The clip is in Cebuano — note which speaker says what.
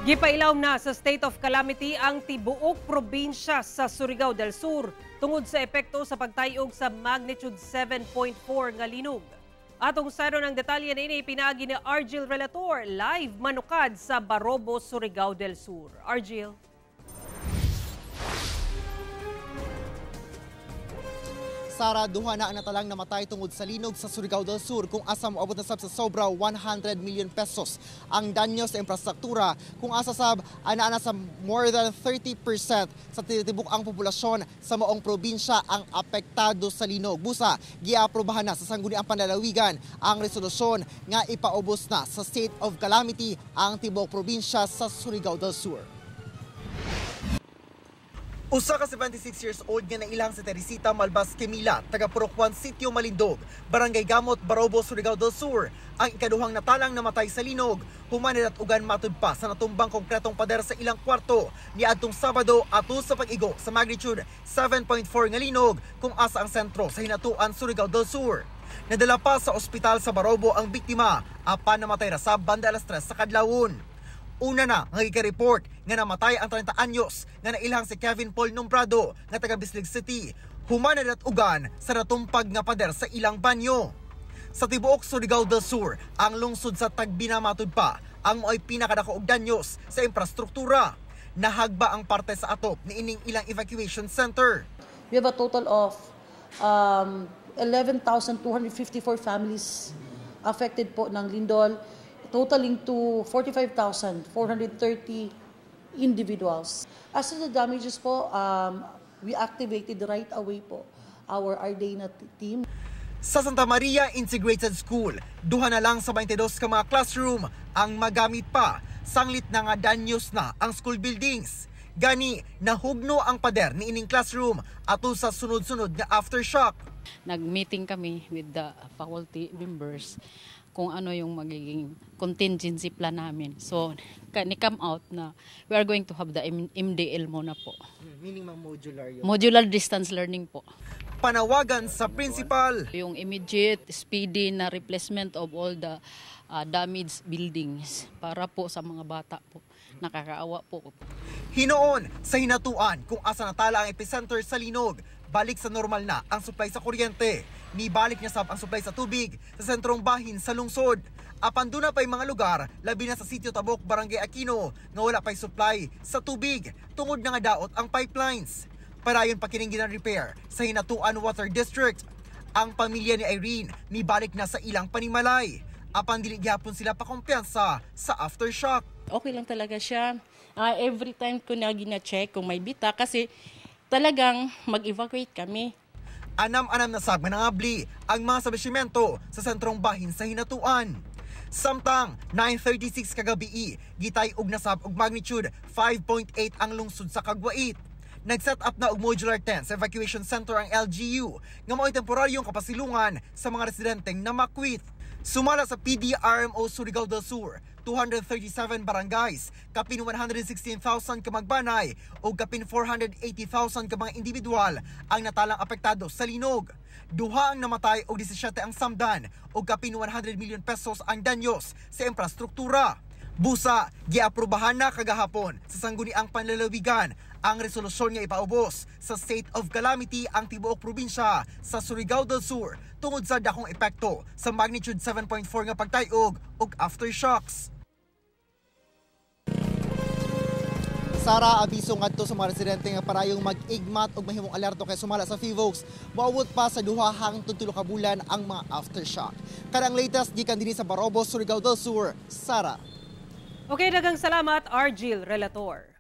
Speaker 1: Gipailawom na sa state of calamity ang tibuok probinsya sa Surigao del Sur tungod sa epekto sa pagtayog sa magnitude 7.4 nga linog. Atong sayron ang detalye niini pinaagi ni Argil Relator live manukad sa Barobo, Surigao del Sur. Argil.
Speaker 2: Sara, duha na ang natalang namatay tungod sa linog sa Surigao del Sur kung asa moabot na sab sa sobra 100 million pesos ang danyo sa infrastruktura, kung asa sab ana sa more than 30% sa tibok ang populasyon sa maong probinsya ang apektado sa linog. Busa, giaprobahan na sa Sangguniang Panlalawigan ang resolusyon nga ipaubos na sa state of calamity ang tibok probinsya sa Surigao del Sur. Usa ka 76 years old nga nailang si Teresita Malbas Kemila, taga Purok 1, Sitio Malindog, Barangay Gamot, Barobo, Surigao del Sur, ang ikaduhang natalang namatay sa linog. Human ugan matud pa sa natumbang konkretong pader sa ilang kwarto niadtong Sabado ato sa pag-igo sa magnitude 7.4 nga linog kung asa ang sentro sa Hinatuan, Surigao del Sur. Nadala pa sa ospital sa Barobo ang biktima apan namatay ra sa banda alas 3 sa kadlawon. Una na nga gika-report nga namatay ang 30 anyos nga nailhang si Kevin Paul Nombrado nga taga Bislig City, human ugan sa natumpag nga pader sa ilang banyo. Sa tibuok Surigao del Sur, ang lungsod sa Tagbina matud pa ang mao'y pinakadako og danyos sa infrastruktura. Nahagba ang parte sa atop niining ilang evacuation center.
Speaker 3: We have a total of 11,254 families affected po ng lindol, totaling to 45,430 individuals. As to the damages po, we activated right away po our Ardena team.
Speaker 2: Sa Santa Maria Integrated School, duha na lang sa 22 ka mga classroom ang magamit pa. Sanglit na nga danyos na ang school buildings. Gani, nahugno ang pader ni ining classroom ato sa sunod-sunod nga aftershock.
Speaker 4: Nag-meeting kami with the faculty members kung ano yung magiging contingency plan namin. So, ni-come out na we are going to have the MDL muna po.
Speaker 2: Meaning modular yun?
Speaker 4: Modular distance learning po.
Speaker 2: Panawagan sa principal.
Speaker 4: Yung immediate, speedy na replacement of all the damaged buildings para po sa mga bata po. Nakakaawa po.
Speaker 2: Hinoon sa Hinatuan kung asa natala ang epicenter sa linog, balik sa normal na ang supply sa kuryente. Nibalik niya sab ang supply sa tubig sa sentrong bahin sa lungsod. Apan duna pa'y mga lugar, labi na sa Sitio Tabok, Barangay Aquino, nga wala pa'y supply sa tubig tungod na nga daot ang pipelines. Parayon pa kining repair sa Hinatuan Water District. Ang pamilya ni Irene nibalik na sa ilang panimalay. Apan dili gyapon sila pakumpiyansa sa aftershock.
Speaker 5: Okay lang talaga siya. Every time ko na gina-check kung may bita kasi talagang mag-evacuate kami.
Speaker 2: Anam-anam na sab nga nangabli ang mga establishmento sa sentrong bahin sa Hinatuan. Samtang 9:36 kagabi, gitay og nasab og magnitude 5.8 ang lungsod sa Kagwait. Nag-set up na og modular tent sa evacuation center ang LGU nga mao'y temporaryong kapasilungan sa mga residenteng namakwit. Sumala sa PDRMO Surigao del Sur, 237 barangays, kapin 116,000 ka magbanay o kapin 480,000 ka mga individual ang natalang apektado sa linog. Duha ang namatay og 17 ang samdan o kapin 100 million pesos ang danyos sa infrastruktura. Busa, giaprobahan na kagahapon sa Sangguniang Panlalawigan ang resolusyon nga ipaubos sa state of calamity ang tibuok probinsya sa Surigao del Sur tungod sa dakong epekto sa magnitude 7.4 nga pagtayog ug aftershocks. Sara, abiso ngadto sa mga residente nga parayong mag-igmat og mahimong alerto kay sumala sa PHIVOLCS, moabot pa sa 2 hangtod 3 ka bulan ang mga aftershock. Karang latest gikan dinhi sa Barobo, Surigao del Sur. Sara.
Speaker 1: Okay, daghang salamat, Argil Relator.